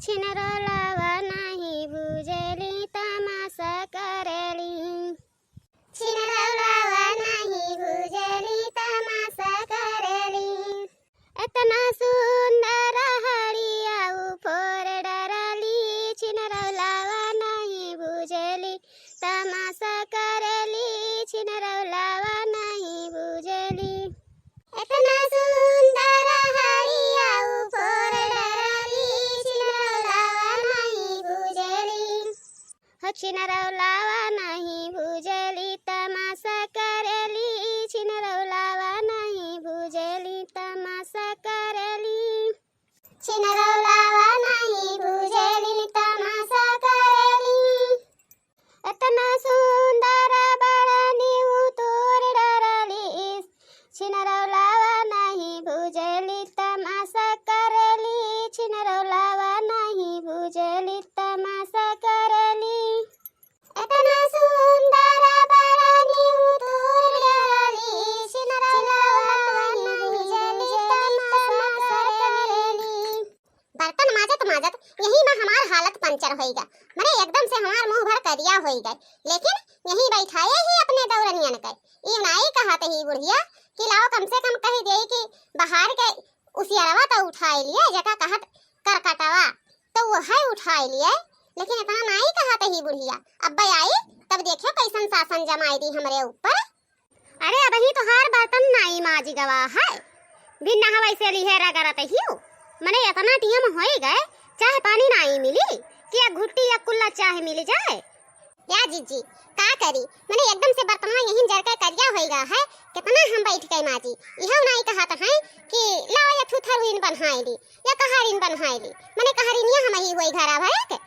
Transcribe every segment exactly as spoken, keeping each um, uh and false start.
छिनरौ लावा नाहीं भुजली तमासा करेली। छिनरौ लावा नाहीं भुजली तमासा करेली। एतना सुंदर हरिया उ फोर डरली। छिनरौ लावा नाहीं भुजली तमासा करेली। छिनरौ लावा नाहीं भुजली। एतना सुंदर हरिया उ फोर डरली। छिनरौ लावा नाहीं भुजली। हो छिनरौ लावा नाहीं भुजली तमासा करेली। छिनरौ लावा नाहीं भुजली तमासा करेली। छिनरौ लावा नाहीं भुजली तमासा करेली। एतना सुंदर बरनी उ तोर डरली। छिनरौ लावा नाहीं भुजली तमासा करेली। छिनरौ लावा नाहीं भुजली तमासा करेली। एतना सुंदर बरनी उ तोर डरली। छिनरौ लावा नाहीं भुजली तमासा करेली। बर्तन माजत माजत यही मा हमार हालत पंचर होई गा, मने एकदम से हमार मुंह भर करिया होई गए। लेकिन यही बैठाए ही अपने दौरनियन के। ई नाई कहत ही बुढ़िया कि लाओ कम से कम कहि देई कि बहार के उसियरवा तो उठाए लिए, जेका कहत करकटवा, तो वो है उठाए लिए। लेकिन इतना नाई कहत ही बुढ़िया, अब आई तब देखियो कैसन शासन जमाई दी हमरे ऊपर। अरे, अबही तोहार बर्तन नाई माजी गवा है, बिन नहवै से लिहे रगरत हियो। मने एतना टियम होई गए, चाह पानी नाई मिली कि एक घुट्टी एक कुल्ला चाह मिल जाए। या जिज्जी, का करी, मने एकदम से बर्तनवा यहीं जर के करिया होई गा है। कितना हम बैठ के माजी, इहौ नाई कहत हैं कि लाओ एक ठू थरुइन बन्हाई ली या कहारिन बन्हाई ली, मने कहारिनिया हमही होई घरा भरे के।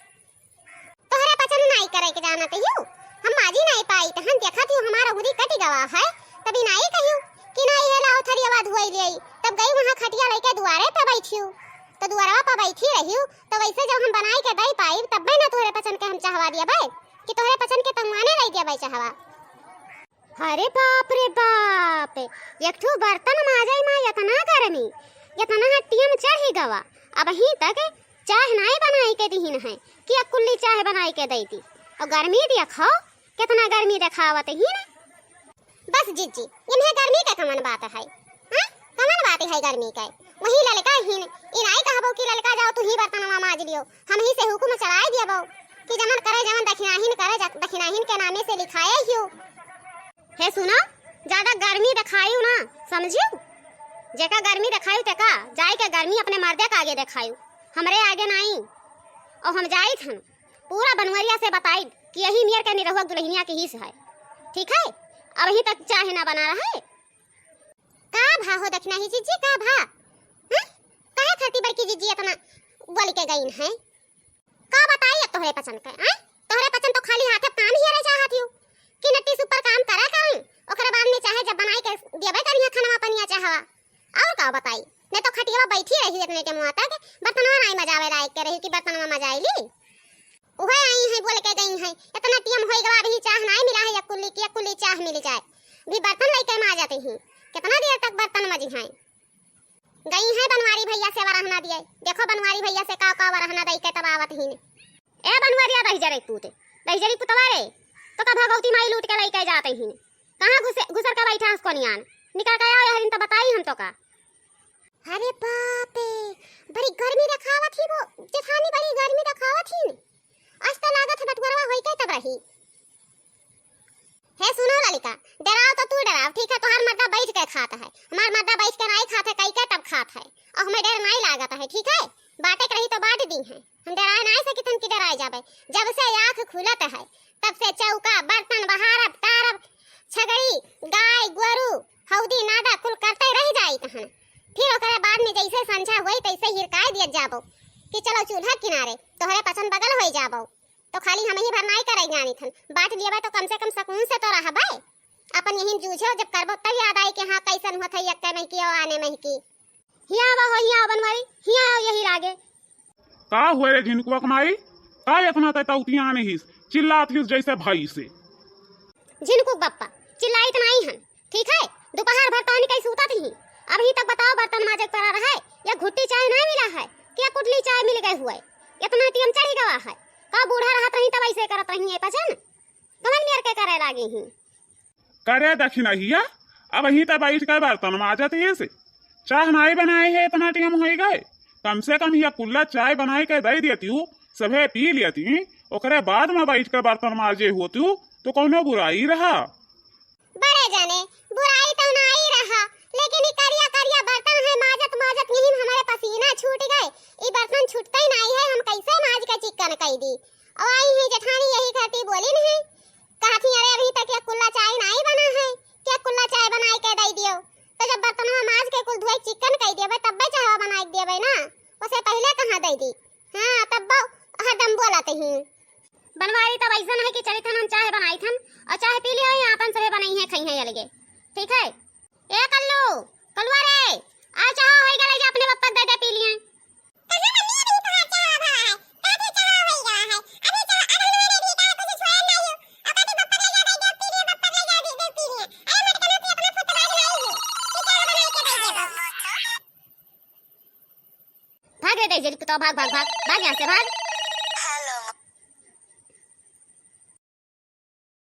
तोहरे पचन नाई करे के जानत हियो, हम माजी नाई पाई, तहन देखत हियो हमार उंगली कटि गवा है, तभी नाई कहियो कि नाई हे लाओ थरियवा धोई लियाई। तब गई वहाँ खटिया लइके दुआरे पे बैठियो, तो दुआरवा पे बैठी रहियो, तो वैसे जब हम बनाई के दई पाई, तब्बे ना तोहरे पचन के हम चहवा दिया बे, कि तोहरे पचन के तंगवाने रह दिया बे चहवा। अरे बाप रे बाप, एक ठो बर्तन माजै मा एतना गर्मी, एतना टियम चढ़ी गवा, अबहीं तक चाह नाई बनाई के दिहिन है कि अकुल्ली चाह बनाई के दैती। और गर्मी देखो, कितना गर्मी देखावत हीन। बस जिज्जी, इन्हें गर्मी के कमन बात है? हाँ? कमन बात है गर्मी के? वही ललका हीन, ई नाई कहबो कि ललका जाओ तू ही बर्तनवा माज लियो, हम ही से हुकुम चलाए दियबो कि जमन करे जमन दखिनाहीन करे, दखिनाहीन के नामे से लिखाए हियो। हे सुनो, ज्यादा गर्मी देखायु ना, समझियो? जेका गर्मी देखायु तेका जाए के गर्मी अपने मर्दे का आगे देखायु, हमरे आगे नाई। और हम जाइत हन, पूरा बनवरिया से बताइब कि यही मेर के निरहुआ दुल्हनिया के हिस है, ठीक है? अबहीं तक चाह ना बना रहा है। का भा हो दखिनाही जिज्जी, का भा? हैं? काहे खातिर बड़की जिज्जी एतना बोल के गईन है? का बताई अब तोहरे पचन के, आय? तोहरे पचन तो खाली हाथे काम ही हरे चाहत हियो कि नट्टी सुपर काम करे करें, ओकरे बाद में चाहे जब बनाई के देबे करिया खानवा पनिया चाहवा। और का बताई, नहीं तो खटियावा बैठी रही इतने टेमुआ तक, बर्तनवा नाई मजावे लायक के रही कि बर्तनवा मजाई ली। उहे आई है बोल के गई है, इतना टियम होई गवा, अभी चाह नाई मिला है, एक कुल्ली की एक कुल्ली चाह मिल जाए, भी बर्तन लेके माजत ही, कितना देर तक बर्तन मजी हैं। गई है बनवारी भैया से वरहना दिए। देखो बनवारी भैया से का का वरहना दई के तब आवत हीन। ए बनवारिया दहिजरी पूत, दहिजरी पुतवा रे, तो का भगवती माई लूट के लई के जात हीन। कहाँ घुसे, घुसर के बैठा हंस कोनियान? निकल के आओ यहरिन तो बताई हम तो का। अरे बाप रे, बड़ी गर्मी देखावत ही वो जेठानी, बड़ी गर्मी देखावत ही। आज तो लागत है बटुअरवा होई के तब रही। हे सुनो ललिका, डराओ तो तू डराओ, ठीक है, तोहार मर्दा बैठ के खात है, हमार मर्दा बैठ के नाई खात है, कई के तब खात है, और हमें डर नाई लागत है, ठीक है, बाटे के रही तो बाट दी है, हम डराए नाई सकित हन कि डराए जाबे। जब से आँख खुलत है, तब से चौका, बर्तन बहारब, तारब, छगड़ी, गाय, गोरू, हौदी, नादा कुल करते रह जाइत हन। फिर ओकरे बाद में जैसे संझा होई तैसे हिरकाए दियत जाबो कि चलो चूल्हा किनारे, तोहरे पचन बगल होई जाबो। तो खाली हम ही भर नाई करे जानित हन, बांट लियबे तो कम से कम सुकून से तो रहबे। अपन यही जूझो, जब करबो तब याद आई कि हाँ, कैसन होत है यक्के में की और आने में की। हिया आवा हो, हिया आवा बनवारी, हिया आओ यही लागे। का हुए रे झिनकुआ के माई? का इतना ते तौतियान हिस, चिल्लात हिस जैसे भैंसे? झिनकू के बप्पा, चिल्लाइत नाई हन, ठीक है? दोपहर भर तानी कई सूतत ही, अभी तक बताओ बर्तन माजे के पड़ा रहे, या घुट्टी चाय ना मिला है, क्या कुटली चाय मिल गए हुए? इतना टीम चढ़ी गवा है। का बूढ़ा रहत रही तब ऐसे करत रही है पचन? कमन मेर के करे लागी ही? करे दखिनहिया, अबहीं त बैठ के बर्तन माजत ही से। चाह नाई बनाए है, इतना टीम होई गए। कम से कम ये कुल्ला चाय बनाई के दे देती हूँ, सभे पी लेती, ओकरे बाद में बैठ के बर्तन माजे होती हूँ, तो कौनो बुराई रहा? बड़े जने, बुराई तो नाई रहा, लेकिन ई करिया करिया बर्तन है, माजत माजत यही में हमारे पसीना छूट गए। ई बर्तन छूटते ही नाई है, हम कैसे माज के चिक्कन कई दी? और आई है जेठानी यही खातिर बोली नहीं, कहत ही, "अरे, अभी तक एक कुल्ला चाय नाई बना है, क्या कुल्ला चाय बनाई के दे दियो?" तो जब बर्तनवा माज के कुल धोए चिक्कन कई देबे, तब्बे चाहवा बनाई के देबे ना, उसे पहले कहाँ दे दी? हाँ, तब्बो हरदम बोलत ही। बनवारी तब ऐसन है कि चलित हन हम चाय बनाई थन और चाय पी लियो, यहाँ अपन सभे बनाई है, खाई है अलगे। ठीक है? ए कल्लू, कलुआ रे, आ चाह होई गले जा अपने पप्पा के दे दे पी लिए। कहाँ मम्मी अभी तोहार चाह भवा है? का भी चाह होई गवा है? अभी चाह अगल में भी का कुछ छोड़ा नहीं हो। और कभी पप्पा ले जा दे दे पी लिए, पप्पा ले जा दे दे पी लिए। अरे मटकनो से अपना फुट मार लाई हो। कि चाह बनाई के दे दे। भाग रे दे जल्दी तो भाग, भाग, भाग, भाग यहाँ से, भाग।